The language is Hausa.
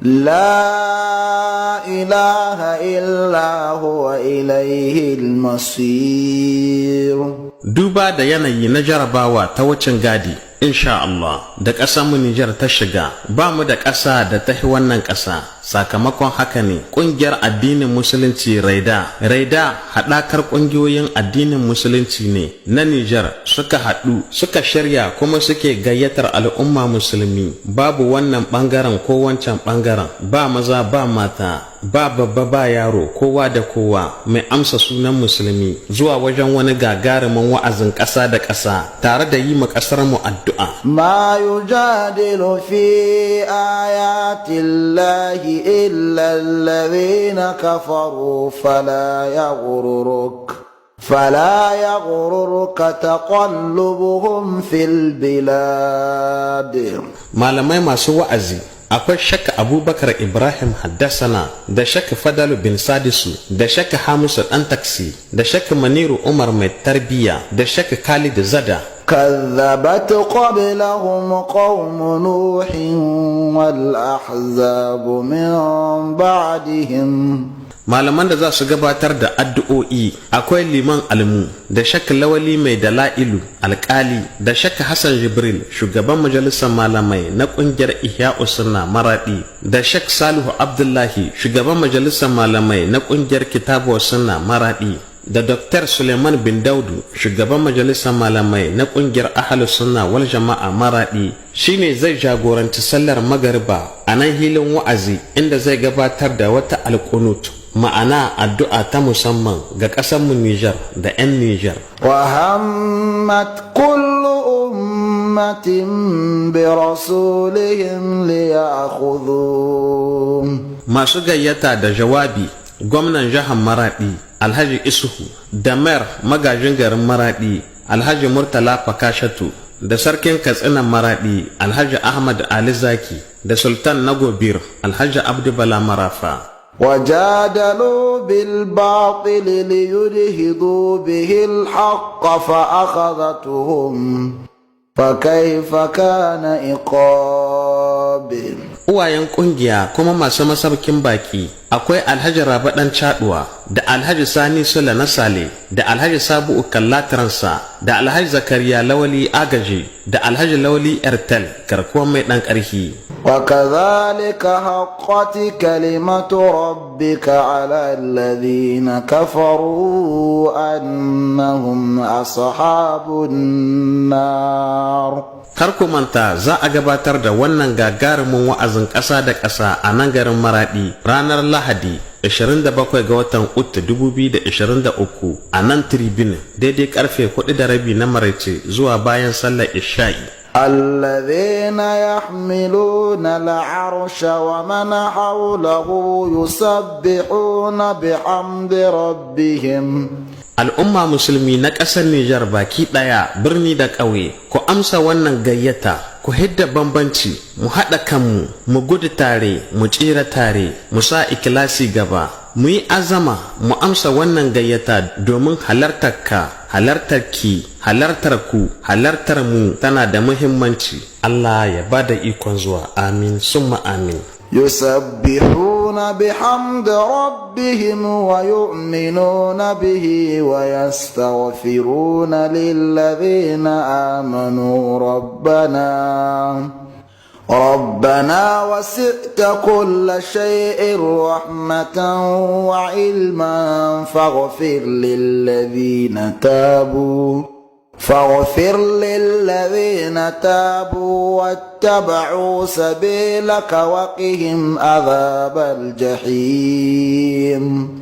لا إله إلا هو إليه المصير. Duba da yanayi na jarabawa ta wucin gadi, insha Allah, da ƙasarmu Nijar ta shiga, ba mu da ƙasa da ta wannan ƙasa. Sakamakon haka ne ƙungiyar addinin Musulunci Raida, Raida haɗakar ƙungiyoyin addinin Musulunci ne na Nijar, suka haɗu suka shirya kuma suke gayyatar al'umma Musulmi, babu wannan ɓangaren ko wancan ɓangaren, ba maza ba mata, ba babba ba yaro, kowa da kowa mai amsa sunan Musulmi, zuwa wajen wani gagarumin wa'azin ƙasa da ƙasa tare da yi ma ƙasar mu addu'a. ما يجادل في آيات الله إلا الذين كفروا فلا يغررك تقلبهم في البلاد. Malamai masu wa'azi akwai Shak Abubakar Ibrahim Haddasana, da Shak Fadalu bin Sadisu, da Shak Hamisu Ɗan Taksi, da Shak Maniru Umar mai tarbiya, da Shak Khalid Zada. كذبت قبلهم قوم نوح والأحزاب من بعدهم. Malaman da za su gabatar da addu'o'i akwai Liman Almu, da Shak Lawali mai Dala'ilu Alkali, da Shak Hassan Jibril, shugaban majalisar malamai na kungiyar Ihya Sunna Maradi, da Shak Salihu Abdullahi, shugaban majalisar malamai na kungiyar Kitabu Sunna Maradi, da Dr. Suleiman bin Daudu, shugaban majalisar malamai na kungiyar Ahlus Sunna wal Jama'a Maradi, shine zai jagoranci sallar magariba a nan hilin wa'azi, inda zai gabatar da wata alkunut, ma'ana addu'a ta musamman ga ƙasarmu Nijar da 'yan Nijar. وهمت كل أمة برسولهم ليأخذوه. Masu gayyata da jawabi, gwamnan jihar Maradi Alhaji Isuhu, da mayor, magajin garin Maradi, Alhaji Murtala Fakashatu, da sarkin Katsinan Maradi Alhaji Ahmad Ali Zaki, da Sultan na Gobir Alhaji Abdu Bala Marafa. وجادلوا بالباطل ليدحضوا به الحق فأخذتهم فكيف كان عقاب؟ Uwayen kungiya kuma masu masaukin baki akwai Alhaji Raba Dan Caduwa, da Alhaji Sani Sula na Sale, da Alhaji Sabu'u Kallatransa, da Alhaji Zakariya Lawali Agaji, da Alhaji Lawali Airtel, garkuwar mai dan karhi. وكذلك حقت كلمة ربك على الذين كفروا أنهم أصحاب النار. Kar ku manta, za a gabatar da wannan gagarumin wa'azin ƙasa da ƙasa a nan garin Maradi ranar Lahadi 27 ga watan Ut 2023 a nan Tribune, daidai karfe 4:30 na maraice zuwa bayan sallar isha'i. الذين يحملون العرش ومن حوله يسبحون بحمد ربهم. Al'umma Musulmi na ƙasar Nijar baki ɗaya, birni da ƙauye, ku amsa wannan gayyata, ku hidda bambanci, mu haɗa kanmu, mu gudu tare, mu tsira tare, mu sa ikilasi gaba, mu yi azama mu amsa wannan gayyata, domin halartar ka, halartar ki, halartar ku, halartar mu tana da muhimmanci. Allah ya ba da ikon zuwa, amin summa amin. يسبحون بحمد ربهم ويؤمنون به ويستغفرون للذين آمنوا ربنا وسعت كل شيء رحمة وعلما فاغفر للذين تابوا واتبعوا سبيلك وقهم عذاب الجحيم.